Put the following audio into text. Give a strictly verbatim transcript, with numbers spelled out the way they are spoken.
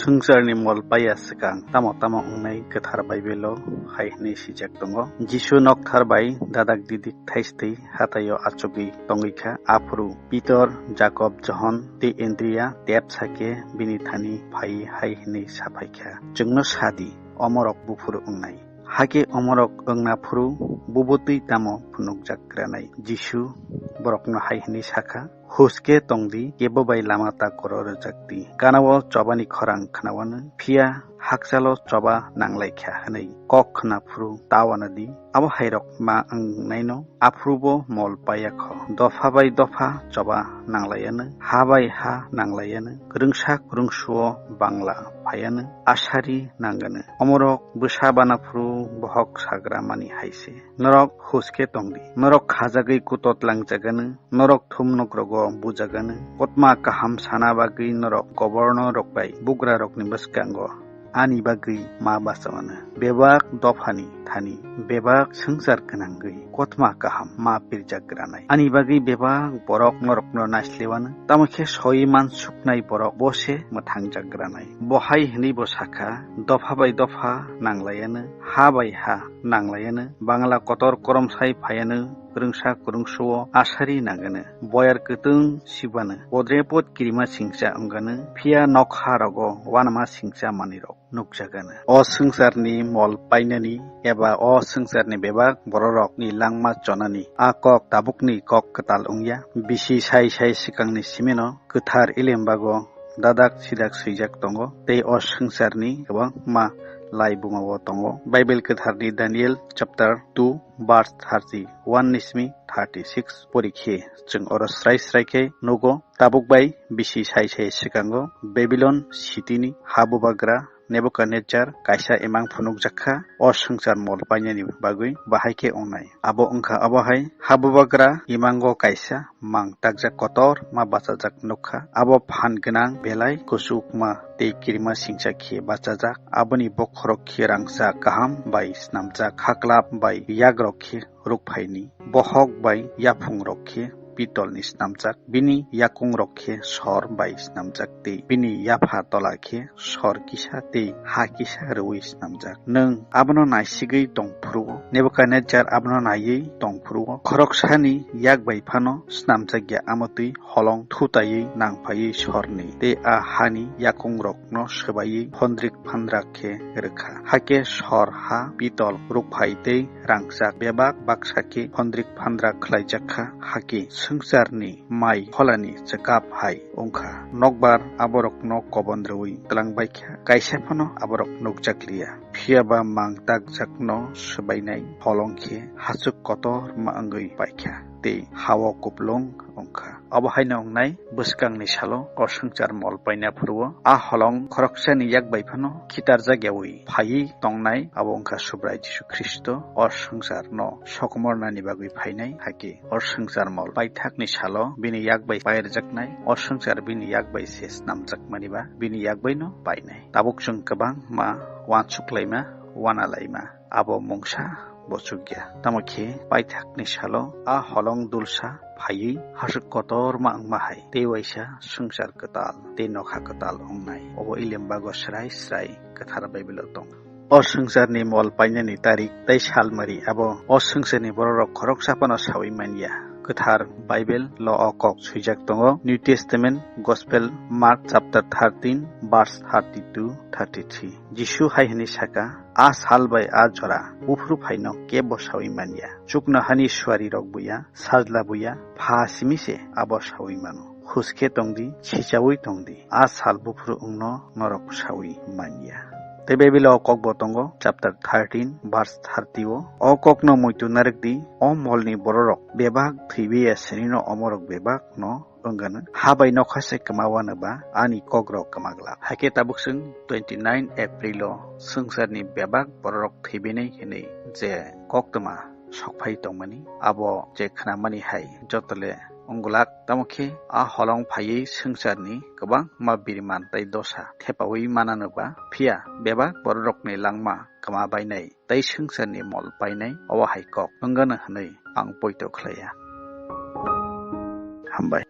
Swngcharni mol paiya swkang tamo tamo wngnai Kwthar Baibelo hai hwnwi swijak tongo, Jisu nokthar bai dadak didik thaistwi hataio achugwi tongwi kha, aphuru Pitor, Jakob, Johon tei Andria tepsa khe bini thani phaiwi hai hwnwi sa phai kha, "Chwngno sa di, omorok buphuru wngnai." Hakhe omorok wngna phuru bubutwi tamo phunukjak granai? Jisu borokno hai hwnwi sa kha, "Huske tong di, kebo bai lama ta koro rwjak di. Gana-o chobani khorang khnawanw, phiya hakchalo choba nanglai kha hwnwi kok khna phuru ta wanw di. Abo hairok ma wngnaino aphuru bo mol paiya kho. Dopha bai dopha choba nanglaiyanw, ha bai ha nanglaiyanw, kwrwngsa kwrwngsuo bangla phaiyanw, asari nangwanw. Omorok bwsa bana phuru bohok sagra mani hai se. Norok huske tong di. Norok khajagwi kutot langjaganw, norok thumnokrogo bujaganw. Kotma kaham sana bagwi norok gobornorok bai bugrarokni bwskango ani bagwi ma bachawanw. Bebak dophani thani bebak swngchar gwnangwi kotma kaham ma pirjak granai. Ani bagwi bebak borok norokno naislewanw, tamo khe soi mansuknai borok bo se mwthangjak granai." Bo hai hwnwi bo sa kha, "Dopha bai dopha nanglaiyanw, ha bai ha nanglaiyanw, bangla kotor koromsai phaiyanw, kwrwngsa kwrwngsuo asari nangwanw, boyar kwtwng sibanw, podre pod kirima singcha wngwanw, phiya nokha rogo uanama singcha manwirok nukjaganw." O swngcharni mol painani eba o swngcharni bebak bororokni langma chonani a kok tabukni kok kwtal wngya. Bisi sai sai swkangni simino Kwthar Elembago dadak sidak swijak tongo, tei o swngcharni kwbangma lai bumao tongo. Bible Kwtharni Daniel chapter two verse thirty-one ni simi thirty-six pori khe chwng oro srai srai khe nugo. Tabuk bai bisi sai sai swkango Babylon city ni habubagra Nebuchadnezzar kaisa imang phunukjak kha, o swngchar mol painani bagwi bahai khe wngnai. Abo wngkha abo hai, habubagra imango kaisa mang takjak kotor ma bachajak nukha. Abo phan gwnang belai kuchukma tei kirima singcha khe bachajak. Aboni bokhorok khe rangchak kaham bai snamjak, khaklap bai yagrok khe rukphaini, bohok bai yaphungrok khe pitolni snamjak, bini yakungrok khe sor bai snamjak tei bini yapha tola khe sor kisa tei ha kisa rwui snamjak. Nwng abono naisigwi tong phuru-o, Nebuchadnezzar abono naiwi tong phuru-o, khoroksani yak bai phano snamjak ya amotwi holong thutaiwi nangphaiwi sorni tei a hani yakungrokno swbaiwi phondrik phandrak khe rwkha. Hakhe sor ha pitol rukphai tei rangchak bebak baksa khe phondrik phandrak khlaijak kha. Hakhe swngcharni mai pholani chwkap hai wngkha. Nokbar aborokno kobon rwui twlangbaikha, kaisa phano aborok nukjakliya. Phiyaba mang takjakno swbainai holong khe hachuk kotor ma wngwi paikha tei ha-o kuplung wngkha. Abo haino wngnai bwskangni salo o swngchar mol paina phuru-o a holong khoroksani yak bai phano khitarjak yaui phaiwi tongnai, abo wngkha Subrai Jisu Khristo o swngcharno sokomornani bagwi phainai. Hakhe o swngchar mol paithakni salo bini yak bai pairjaknai, o swngchar bini yak bai se snamjakmani ba bini yak baino painai. Tabuk chwng kwbangma uansuk laima, uana laima, abo mungsa bo chukya. Tamo khe paithakni salo a holong dulsa phaiwi hachuk kotorma wngma hai tei waisa swngchar kwtal tei nokha kwtal wngnai. Obo Elembago srai srai Kwthar Baibelo tongo. O swngcharni mol painani tarik tei salmari abo o swngcharni bororok khoroksa phano saui manya. Kwthar Baibel lo o kok swijak tongo, New Testament Gospel Mark chapter thirteen verse thirty-two, thirty-three. Jisu hai hwnwi saka, "A sal bai a jora buphuru phaino kebo saui manya. Chuknohani suarirok buya, sajla buya, pha simi se abo saui mano. Huske tong di, sichaui tong di. A sal buphuru wngno norok saui manya." Tei Baibelo o kokbo tongo, chapter thirteen, verse thirty o. O kokno muitu narwk di, o molni bororok bebak thwibiya sinino omorok bebak no wngano. Ha bai nokha se kwma wanw ba ani kokrok kwma glak. Hakhe tabuk chwng twenty nine April o swngcharni bebak bororok thwibinai hwnwi je koktwma sokphai tongmani, abo je khnamani hai jotole wngulak. Tamo khe a holong phaiwi swngcharni kwbangma biriman tei dosa thepaui mananw ba, phiya bebak bororokni langma kwma bainai tei swngcharni mol painai obo hai kok wngano hwnwi ang poito khlaiya. Hambai.